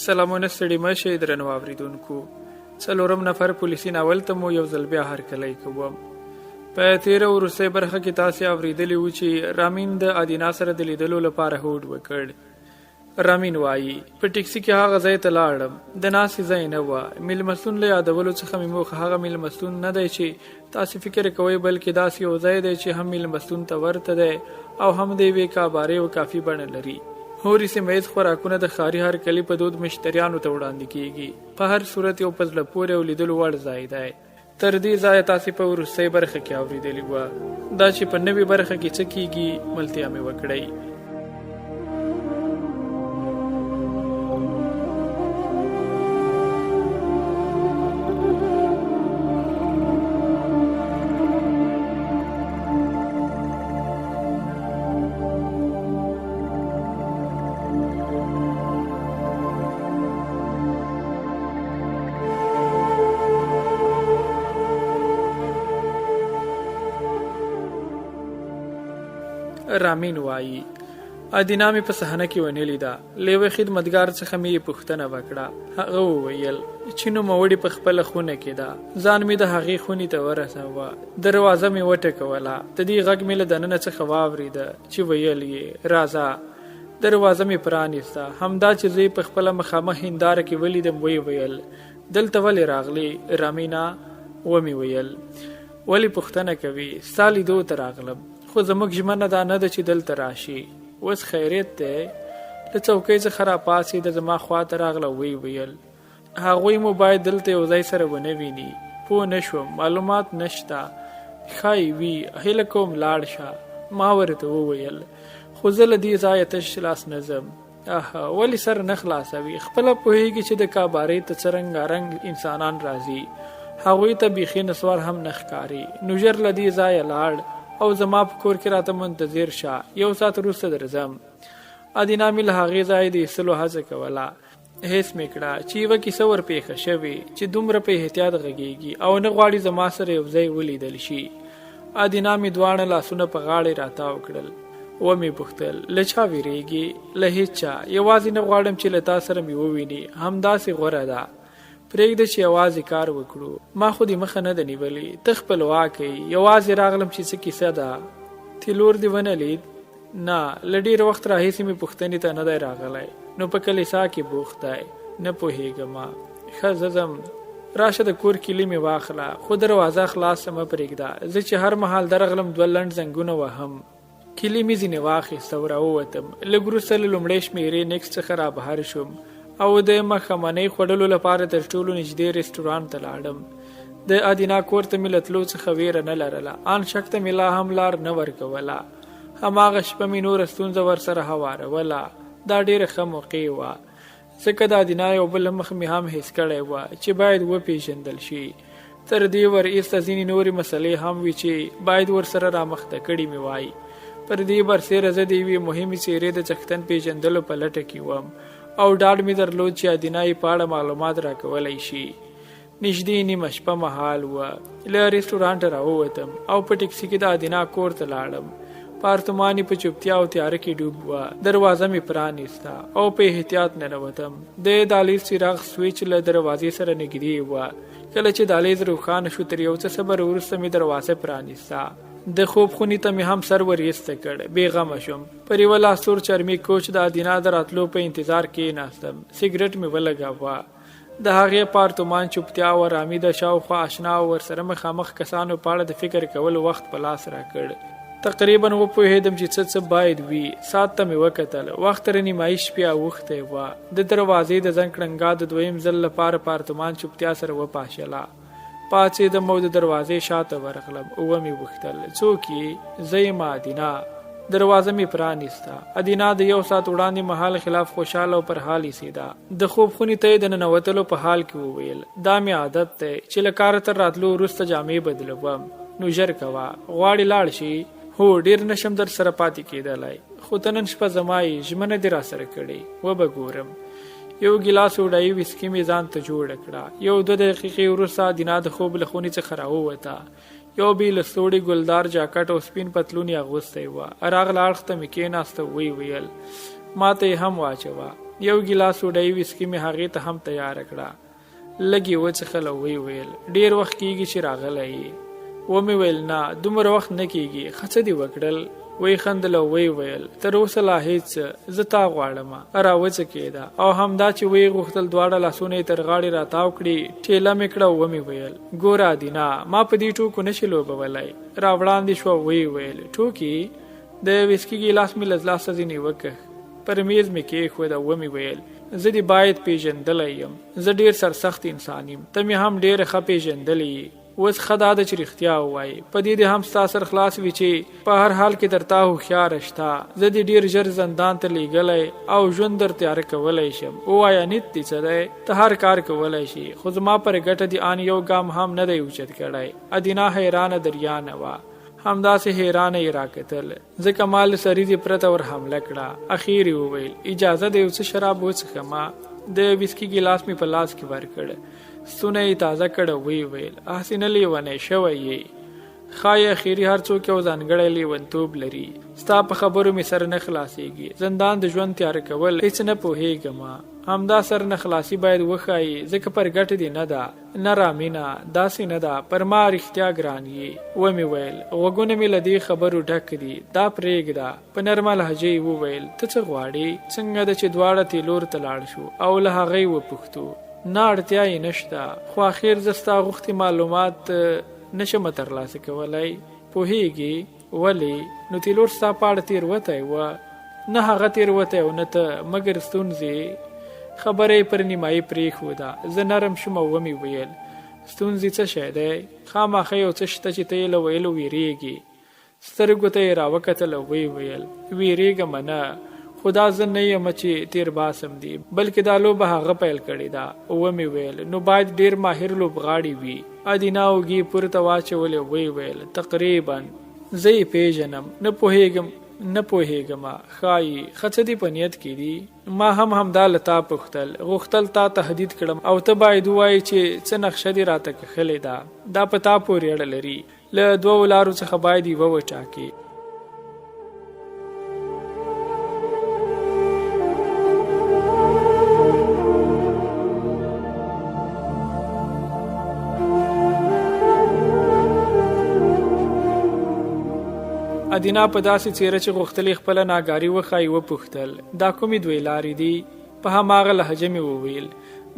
سلامونه ستړي مه شئ درنو اوریدونکو. څلورم نفر پولیسي ناول ته مو یو ځل بیا هرکلی کوم. په تیره وروستۍ برخه کې تاسې اوریدلي وو چې رامین د ادینا سره د لیدلو لپاره هوډ وکړ. رامین وایي، په ټیکسي کې هغه ځای ته لاړم، د ناستې ځای نه وه. میلمستون له یادولو څخه مې موخه هغه میلمستون نه دی چې تاسې فکر کوئ، بلکې داسې یو ځای دی چې هم میلمستون ته ورته دی او هم د یوې کابارې او کافي بڼه لري. هورې سیمه ییز خوراکونه د ښاري هرکلي په دود مشتریانو ته وړاندې کیږي. په هر صورت یو په زړه پورې او لیدلو وړ ځای دی. تر دې ځایه تاسې په وروستۍ برخه کې اورېدلي وه. دا چې په نوې برخه کې څه کیږي، ملتیا مې وکړئ. رامین وایي، ادینا مې په صحنه کې ونه لیده. له یوه خدمتګار څخه مې یې پوښتنه وکړه. هغه وویل چې نوموړې په خپله خونه کې ده. ځان مې د هغې خونې ته ورساوه. دروازه مې وټکوله. د دې غږ مې له دننه څخه واورېده چې ویل یې راځه. دروازه مې پرانیسته. همدا چې زه یې په خپله مخامخ هنداره کې ولیدم، ویې ویل دلته ولې راغلې رامینا؟ ومې ویل ولې پوښتنه کوي؟ ستا لیدو ته راغلم، خو زموږ ژمنه دا نه ده چې دلته راشي. اوس خیریت دی؟ له څوکۍ څخه راپاڅېده، زما خواته راغله، ویې ویل هغوی مو باید دلته یو ځای سره ونه ویني. پوه نه شوم، معلومات نشته. ښایي وي، هیله کوم لاړ شه. ما ورته وویل خو زه له دې ځایه تش لاس نه ځم. اه، ولې سر نه خلاصوي؟ خپله پوهېږي چې د کابارې ته څه رنګارنګ انسانان راځي. هغوی ته بیخي نسوار هم نه ښکاري. نو ژر له دې ځایه لاړ او زما په کور کې راته منتظر شه. یو ساعت وروسته درځم. ادینا مې له هغې ځایه د ایستلو هڅه کوله. حس مې کړه چې یوه کیسه ورپېښه شوې چې دومره په احتیاط غږېږي او نه غواړي زما سره یو ځای ولیدل شي. ادینا مې دواړه لاسونه په غاړې راتاو کړل. ومې پوښتل له چا ویرېږي؟ له هیچا، یوازې نه غواړم چې له تا سره مې وویني. همداسې غوره ده. پرېږده چې یوازې کار وکړو. ما خو دې مخه نه ده نیولې، ته خپلواک یې. یوازې راغلم چې څه کیسه ده. تیلور دې ونه لید؟ نه، له ډېر وخت راهیسې مې پوښتنې ته نه دی راغلی، نو په کلیسا کې بوخت دی. نه پوهېږم. ښه، زه ځم. راشه د کور کیلي مې واخله، خو دروازه خلاصه مه پرېږده. زه چې هر مهال درغلم دوه لنډ زنګونه وهم. کیلي مې ځینې واخیسته او راووتم. لږ وروسته له لومړۍ شمېرې نیکس څخه رابهر شوم او د ماښامنۍ خوړلو لپاره تر ټولو نږدې رسټورانټ ته لاړم. د ادینا کور ته مې له تلو څخه ویره نه لرله، آن شک ته مې لا هم لار نه ورکوله. هماغه شپه مې نوره ستونزه ورسره هواروله. دا ډېره ښه موقع وه، ځکه د ادینا یو بل مخ مې هم حس کړی وه چې باید وپېژندل شي. تر دې ور ایسته ځینې نورې مسلې هم وي چې باید ورسره رامخته کړي مې وای. پر دې برسېره زه د یوې مهمې څېرې د څښتن پېژندلو په لټه کې وم او ډاډ مې درلود چې ادینا یې په اړه معلومات راکولی شي. نږدې نیمه شپه مهال وه. له رسټورانټه راووتم او په ټکسي کې د ادینا کور ته لاړم. پارتمان یې په چوپتیا او تیاره کې ډوب وه. دروازه مې پرانیسته او په احتیاط ننوتم. د دهلیز څراغ سویچ له دروازې سره نږدې وه. کله چې دهلیز روښانه شو، تر یو څه صبر وروسته مې دروازه پرانیسته. د خوب خونې ته مې هم سر ور ایسته کړ. بېغمه شوم. پر یوه لاس تور چرمي کوچ د ادینا د راتلو په انتظار کېناستم. سګرټ مې ولګاوه. د هغې پارتمان چوپتیا او ارامي د شاوخوا اشنا او ورسره مخامخ کسانو په اړه د فکر کولو وخت په لاس راکړ. تقریبا وپوهېدم چې څه څه باید وي. ساعت ته مې وکتل، وخت تر نیمایي شپې اوښتی وه. د دروازې د زنګ کړنګا د دویم ځل لپاره پارتمان چوپتیا سره وپاشله. پاڅېدم او د دروازې شاته ورغلم. ومې پوښتل، څوک یې؟ زه یم ادینا. دروازه مې پرانیسته. ادینا د یو ساعت وړاندې مهال خلاف خوشاله او پر حال ایسېده. د خوب خونې ته یې د ننوتلو په حال کې وویل، دا مې عادت دی چې له کاره تر راتلو وروسته جامې بدلوم، نو ژر کوه. غواړې لاړ شې؟ هو، ډېر نشم در سره پاتې کېدلی، خو ته نن شپه زما یې، ژمنه دې راسره کړې. وبه ګورم. یو ګیلاس اوډایي ویسکي مې ځان ته جوړه کړه. یو دوه دقیقې وروسته ادینا د خوب له خونې څخه راووته. یو بې له ستوړي ګلدار جاکټ او سپین پتلون یې اغوستی وه. راغله، اړخ ته مې کېناسته، ویې ویل، ما ته یې هم واچوه. یو ګیلاس سوډایي ویسکي مې هغې ته هم تیاره کړه. لږ یې وڅښل او ویې ویل، ډېر وخت کېږي چې راغلی یې. ومې ویل، نه، دومره وخت نه کېږي، ښه څه دې وکړل؟ ویې خندل او ویې ویل، تر اوسه لا هېڅ، زه تا غواړم. راوڅکېده او همدا چې ویې غوښتل دواړه لاسونه یې تر غاړې راتاو کړي، ټېله مې کړه او ومې ویل، ګوره ادینا، ما په دې ټوکو نه شې لوبولی. راوړاندې شوه او ویې ویل، ټوکې؟ د ویسکي ګیلاس مې له لاسه ځینې وکښ، پر میز مې کېښود او ومې ویل، زه دې باید پېژندلی یم، زه ډېر سرسخت انسان یم، ته مې هم ډېره ښه پېژندلې یې، اوس ښه دا ده چې رښتیا ووایې، په دې دې هم ستا سر خلاص وي چې په هر حال کې تر تا هوښیاره شته، زه دې ډېر ژر زندان ته لېږلی او ژوند در تیاره کولی شم، ووایه نیت دې څه دی؟ ته هر کار کولی شې، خو زما پر ګټه دې آن یو ګام هم نه دی اوچت کړی. ادینا حیرانه دریانه وه. همداسې حیرانه یې راکتل، ځکه ما له سریزې پرته ور حمله کړه. اخیر یې وویل، اجازه ده یو څه شراب وڅښم؟ د ویسکي ګیلاس مې په لاس کې ورکړ. ستونی یې تازه کړ او ویې ویل، هسې نه لیونی شوی یې؟ ښایي اخیري هر څوک یو ځانګړی لیونتوب لري. ستا په خبرو مې سر نه خلاصېږي. زندان د ژوند تیاره کول، هېڅ نه پوهېږم. همدا سر نه خلاصي باید وښایي، ځکه پر ګټه دې نه ده. نه رامینه، داسې نه ده، پر ما رښتیا ګران یې. ومې ویل، غوږونه مې له دې خبرو ډک دي، دا پرېږده. په نرمه لهجه یې وویل، ته څه غواړې؟ څنګه ده چې دواړه تیلور ته لاړ شو او له هغه یې وپوښتو؟ نه، اړتیا یې نشته، خو اخر زه ستا غوښتي معلومات نه شم ترلاسه کولی. پوهېږې ولې؟ نو تیلور ستا په اړه تېروتی و. نه هغه تېروتی او نه ته، مګر ستونزې. خبره یې پر نیمایي پرېښوده. زه نرم شوم او ومې ویل، ستونزې څه شی دی؟ خامخا یو څه شته چې ته یې له ویلو وېرېږې. سترګو ته یې راوکتل او ویې ویل، وېرېږم نه، خو دا زه نه یم چې تېر باسم دي، بلکې دا لوبه هغه پیل کړې ده. ومې ویل، نو باید ډېر ماهر لوبغاړي وي. ادینا اوږې پورته واچولې او ویې ویل، تقریبا. زه یې پېژنم. نه پوهېږم، نه پوهېږم. ښایي. ښه څه دې په نیت کې دي؟ ما هم همدا له تا پوښتل. غوښتل تا تهدید کړم او ته باید ووایې چې څه نقشه دې راته کښلې ده. دا په تا پورې اړه لري. له دوو لارو څخه باید یوه وټاکې. ادینا په داسې څیره چې غوښتل یې خپله ناګاري وښایي وپوښتل، دا کومې دوې لارې دي؟ په هماغه لهجه مې وویل،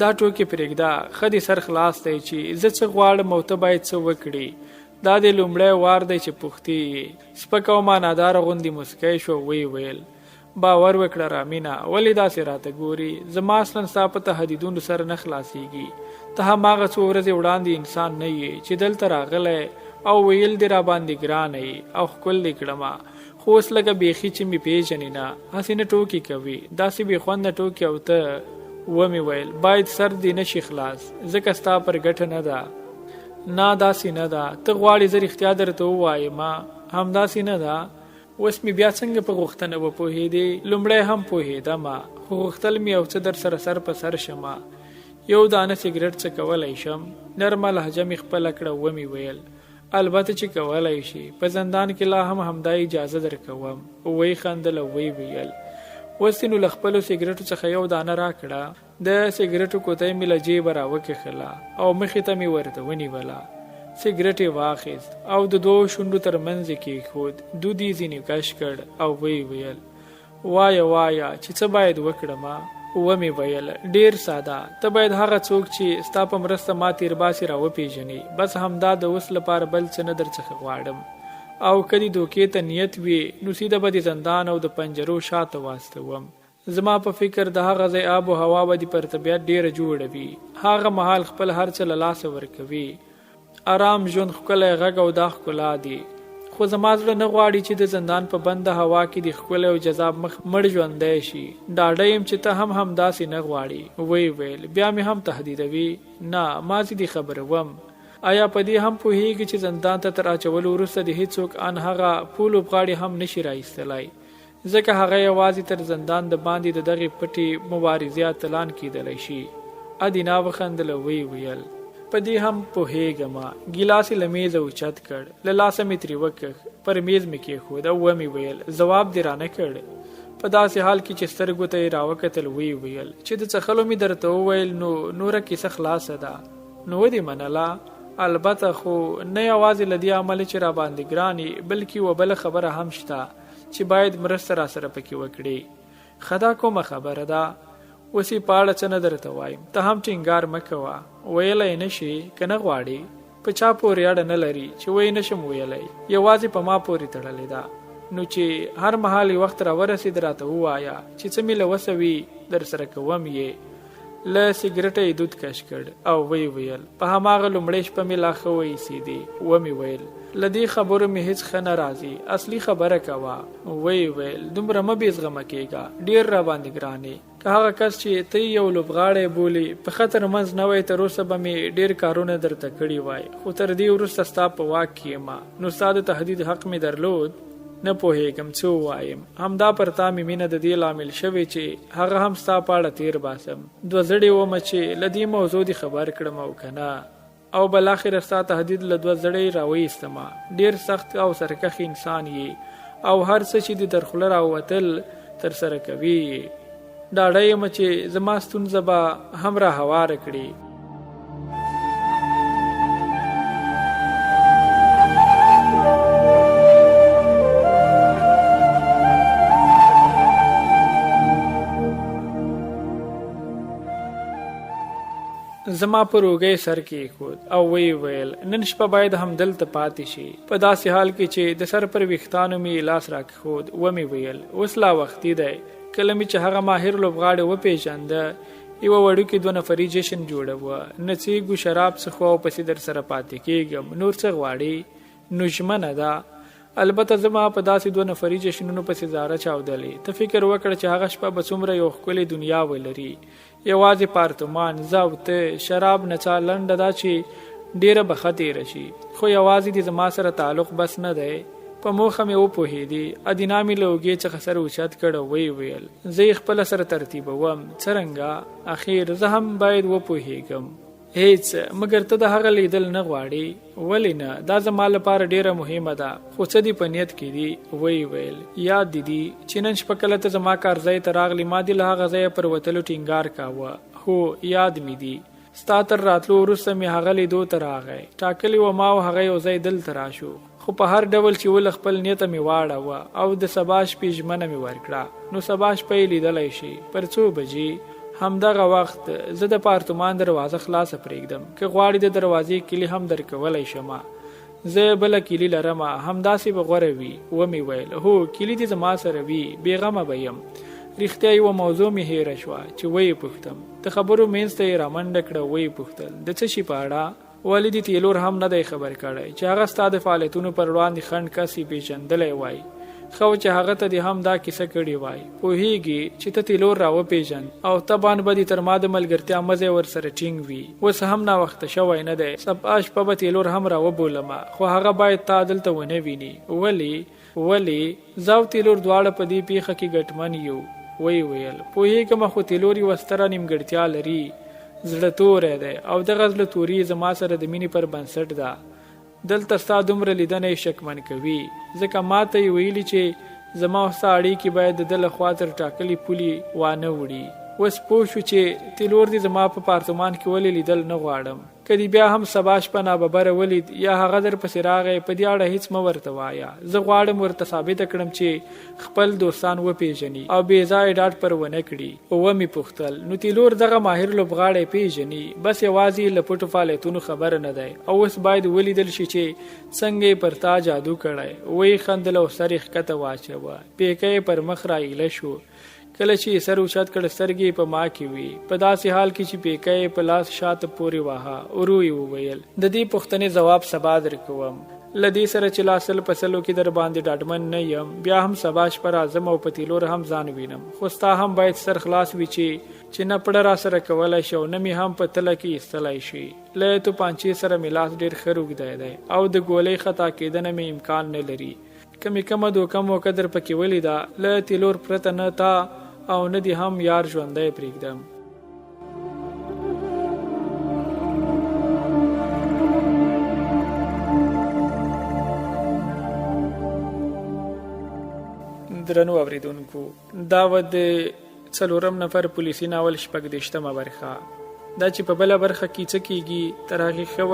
دا ټوکې پرېږده، ښه دې سر خلاص دی چې زه څه غواړم او ته باید څه وکړې. دا دې لومړی وار دی چې پوښتې یې. سپکه او معناداره غوندې موسکی شو او ویې ویل، باور وکړه رامینه، ولې داسې راته ګورې؟ زما اصلا ستا په تهدیدونو سر نه خلاصېږي. ته هماغه څو ورځې وړاندې انسان نه یې چې دلته راغلی او ویل دې راباندې ګرانه یې او ښکل دې کړمه، خو اوس لکه بیخي چې مې پېژنې نه، هسې نه ټوکې کوي، داسې بې خونده ټوکې او ته. ومې ویل، باید سر دې نه شي خلاص، ځکه ستا پر ګټه نه ده. نه، داسې نه ده. ته غواړې زه رښتیا درته ووایم، همداسې نه ده؟ اوس مې بیا څنګه په غوښتنه وپوهېدې؟ لومړی هم پوهېدم، خو غوښتل مې یو څه درسره سر په سر شم. یو دانه سګرټ څه کولی شم؟ نرمه لهجه مې خپله کړه، ومې ویل، البته چې کولی شې، په زندان کې لا هم همدا اجازه درکوم. ویې خندل او ویې ویل، اوس دې نو له خپلو سګرټو څخه یو دانه راکړه. د سګرټو کوتۍ مې له جیبه راوکښله او مخې ته مې ورته ونیوله. سګرټ یې واخیست او د دوو شونډو تر منځ یې کېښود، دود یې ځینې کش کړ او ویې ویل، وایه وایه چې څه باید وکړم؟ ومې ویل، ډېر ساده، ته باید هغه څوک چې ستا په مرسته ما تېرباسي راوپېژنې، بس همدا د اوس لپاره بل څه نه درڅخه غواړم. او که دې دوکې ته نیت وي، نو سیده به دې زندان او د پنجرو شاته واستوم. زما په فکر د هغه ځای آب و هوا به دې پر طبیعت ډېره جوړه وي. هغه مهال خپل هر څه له لاسه ورکوي. ارام ژوند، ښکلی غږ او دا ښکلا دي. خو زما زړه نه غواړي چې د زندان په بنده هوا کې دې ښکلی او جذاب مخ مړ ژوندی شي. ډاډه یم چې ته هم همداسې نه غواړي. ویې ویل، بیا مې هم تهدیدوي؟ نه، مازې دې خبروم. ایا په دې هم پوهېږې چې زندان ته تر اچولو وروسته دې هېڅوک ان هغه پو لوبغاړي هم نه شي را ایستلای؟ ځکه هغه یوازې تر زندان د باندې د دغې پټې مبارزې اتلان کېدلی شي. ادینا وخندل او ویې ویل. په دې هم پوهېږم. ګیلاس یې له مېزه اوچت کړ، له لاسه مې ترې وکښ، پر مېز مې کېښود او ومې ویل، ځواب دې رانه کړ؟ په داسې حال کې چې سترګو ته یې راوکتل ویې ویل چې د څښلو مې درته وویل نو نوره کیسه خلاصه ده. نو ودې منله؟ البته، خو نه یوازې له دې امله چې راباندې ګران یې، بلکې یوه بله خبره هم شته چې باید مرسته راسره پکې وکړې. ښه دا کومه خبره ده؟ اوس یې په اړه څه نه درته وایم، ته هم ټینګار مه کوه. ویلی نه شې که نه غواړې؟ په چا پورې اړه نه لري چې ویې نه شم ویلی، یوازې په ما پورې تړلې ده. نو چې هر مهال یې وخت راورسېد راته ووایه چې څه مې له وسه وي درسره کوم یې. له سګرټه یې دود کش کړ او ویې ویل، په هماغه لومړۍ شپه مې لا ښه وایسېدې. ومې ویل، له دې خبرو مې هېڅ ښه نه راځي، اصلي خبره کوه. ویې ویل، دومره مه بې زغمه کېږه، ډېر راباندې ګران یې. که هغه کس چې ته یې یو لوبغاړی بولې په ښه تر منځ نه وای، تر اوسه به مې ډېر کارونه درته کړي وای، خو تر دې وروسته ستا په واک کې یم، نو ستا د تهدید حق مې درلود. نه پوهېږم څه ووایم، همدا پر تا مې مینه د دې لامل شوې چې هغه هم ستا په اړه تېر باسم. دوه زړې وم چې له دې موضوع دې خبر کړم او که نه، او بالاخره ستا تهدید له دوه زړې راوایستم. ډېر سخت او سرکښ انسان یې او هر څه چې دې تر خوله راووتل ترسره کوي یې. ډاډه یم چې زما ستونزه به هم را هواره کړې. زما پر اوږه یې سر کېښود او ویې ویل، نن شپه باید همدلته پاتې شي. په داسې حال کې چې د سر پر ویښتانو مې یې لاس راکښود، ومې ویل، اوس لا وختي دی. کله مې چې هغه ماهر لوبغاړی وپېژنده، یوه وړوکې دوه نفري جشن جوړوه، نڅېږو، شراب څښو او پسې درسره پاتې کېږم. نور څه غواړې؟ نو ژمنه ده. البته زما په داسې دوه نفري جشنونو پسې زاره چاودلې. ته فکر وکړه چې هغه شپه به څومره یو ښکلې دنیا ولري. یوازې پارتمان، زه او ته، شراب، نڅا، لنډه دا چې ډېره به ښه تېره شي. خو یوازې دې زما سره تعلق بس نه دی. په موخه مې وپوهېدې. ادینا مې له اوږې څخه سر اوچت کړ او ویې ویل، زه یې خپله سره ترتیبوم. څرنګه؟ اخیر زه هم باید وپوهېږم. هیڅ، مګر ته د هغه لیدل نه غواړې؟ ولې نه؟ دا زما لپاره ډېره مهمه ده. خو څه دې په نیت کې دي؟ ویې ویل، یاد دې دي چې نن شپه کله ته زما کارځای ته راغلې، ما دې له هغه ځایه پر وتلو ټینګار کاوه. هو، یاد مې دي. ستا تر راتلو وروسته مې هغه لیدو ته راغی. ټاکلې وه ما او هغه یو ځای دلته راشو، خو په هر ډول چې و له خپل نیته مې واړوه او د سبا شپې ژمنه مې ورکړه. نو سبا شپه یې لیدلی شي. پر څو بجې؟ همدغه وخت. زه د پارتمان دروازه خلاصه پرېږدم، که غواړې د دروازې کیلي هم درکولی شم. زه بله کیلي لرم، همداسې به غوره وي. ومې ویل، هو، کیلي دې زما سره وي، بېغمه به یم. رښتیا یوه موضوع مې هېره شوه چې ویې پوښتم. د خبرو منځ ته یې رامنډه کړه، ویې پوښتل، د څه شي په اړه؟ ولې دې تیلور هم نه دی خبر کړی چې هغه ستا د فعالیتونو پر وړاندې خنډ کس یې پېژندلی وای؟ ښه و چې هغه ته دې هم دا کیسه کړې وای. پوهېږې چې ته تیلور راوپېژند او طبعا به دې تر ما د ملګرتیا مزی ورسره ټینګ وي. اوس هم ناوخته شوی نه دی، سبا شپه به تیلور هم راوبولمه، خو هغه باید تا دلته ونه ویني. ولې؟ ولې؟ زه او تیلور دواړه په دې پېښه کې ګټمن یو. ویې ویل، پوهېږم، خو تیلور یوه ستره نیمګړتیا لري، زړه توری دی او دغه زړه توري یې زما سره د مینې پر بنسټ ده. دلته ستا دومره لیدنه یې شکمن کوي، ځکه ما ته یې ویلي چې زما او ستا اړیکې باید د ده له خوا تر ټاکلې پولې وانه وړي. اوس پوه شو چې تیلور دې زما په پارتمان کې ولې لیدل نه غواړم. که دې بیا هم سبا شپه ناببره ولید یا هغه در پسې راغی، په دې اړه هیڅ مه ورته وایه. زه غواړم ورته ثابته کړم چې خپل دوستان وپېژني او بې ځایه ډاډ پر ونه کړي. ومې پوښتل، نو تیلور دغه ماهر لوبغاړی پېژني؟ بس یوازې له پټو فعالیتونو خبر نه دی او اوس باید ولیدل شي چې څنګه یې پر تا جادو کړی. ویې خندل او سر یې ښکته واچوه. پیکه یې پر مخ را ایله شو. کله چې یې سر اوچت کړ، سترګې یې په ما کې وې، په داسې حال کې چې پیکه یې په لاس شاته پورې واهه. ورو یې وویل، د دې پوښتنې ځواب سبا درکوم. له دې سره چې لا سل په سلو کې در باندې ډاډمن نه یم، بیا هم سبا شپه راځم او په تیلور هم ځان وینم. خو ستا هم باید سر خلاص وي چې چې نه پړه را سره کولای شي او نه مې هم په تله کې ایستلای شي. له توپانچې سره مې لاس ډېر ښه روږدی دی او د ګولۍ خطا کېدنه مې امکان نه لري. که مې کومه دوکه موکه در پکې ولیده، له تیلور پرته نه تا او نه دې هم یار ژوندی پرېږدم. درنو اوریدونکو، دا وه د څلورم نفر پولیسي ناول 36مه برخه. دا چې په بله برخه کې څه کیږي، تر هغې ښه.